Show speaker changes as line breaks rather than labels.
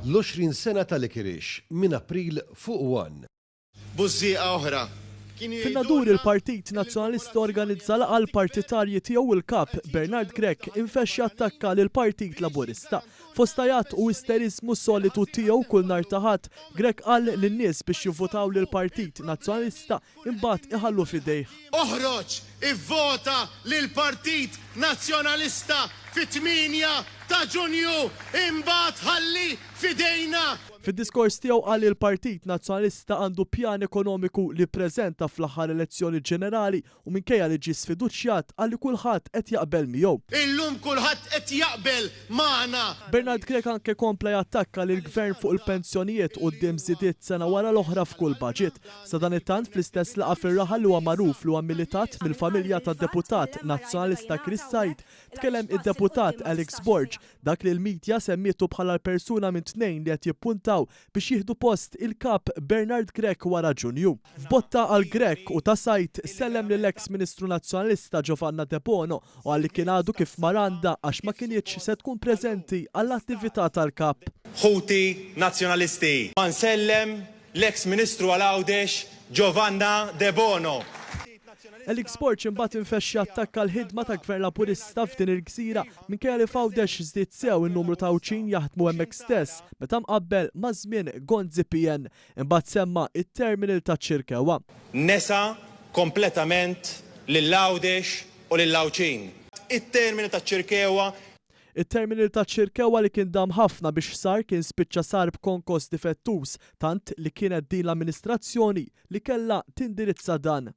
L-20 sena ta' Licorice minn April fuq one.
Bużżieqa oħra. Kienu
Fin-Nadur
jgħidulna
il-Partit Nazzjonalista organizza laqgħa għall-partitarji tiegħu u l-Kap Bernard Grech infexx jattakka lill-Partit Laburista. Fost għajat u isteriżmu solitu tiegħu kull nhar ta' Ħadd, Grech qal lin-nies biex jivvutaw lill-Partit Nazzjonalista imbagħad iħallu f'idejh.
Oħroġ ivvota lill-Partit Nazzjonalista fit-8 ta' Ġunju imbagħad ħalli f'idejna.
Fid-diskors tiegħu qal li l-Partit Nazzjonalista għandu pjan ekonomiku li ppreżenta fl-aħħar elezzjoni ġenerali u minkejja li ġie sfiduċjat qal li kulħadd qed jaqbel miegħu.
Illum kulħadd qed jaqbel magħna.
Bernard Grech anke kompla jattakka lill-Gvern fuq il-pensjonijiet quddiem żidiet sena wara l-oħra f'kull baġit. Sadanittant fl-istess laqgħa fir-raħal li huwa magħruf li huwa militat mill-familja tad-Deputat Nazzjonalista Chris Said, tkellem id-Deputat Alex Borg Dak li l-midja semmietu bħala l-persuna minn tnejn li qed jippuntaw biex jieħdu post il-Kap Bernard Grech wara Ġunju. F'botta għal Grech u ta' Said sellem lill-eks Ministru Nazzjonalista Giovanna Debono u qal li kien għadu kif mar għandha għax ma kinitx se tkun preżenti għall-attività tal-Kap.
Ħuti Nazzjonalisti, ma nsellem l-eks Ministru għal Għawdex Giovanna Debono.
Alex Borg imbagħad infexx jattakka l-ħidma ta' Gvern Laburista f'din il-gżira minkejja li f'Għawdex żdied sew in-numru ta' Għawdxin jaħdmu hemmhekk stess meta mqabbel ma' żmien Gonzi PN. Imbagħad semma t-terminal taċ-Ċirkewwa.
Nesa kompletament lil Għawdex u lill-Għawdxin. It-terminal taċ-Ċirkewwa.
It-terminal taċ-Ċirkewwa li kien dam ħafna biex sar kien spiċċa sar b'konkos difettuż tant li kienet din l-amministrazzjoni li kellha tindirizza dan.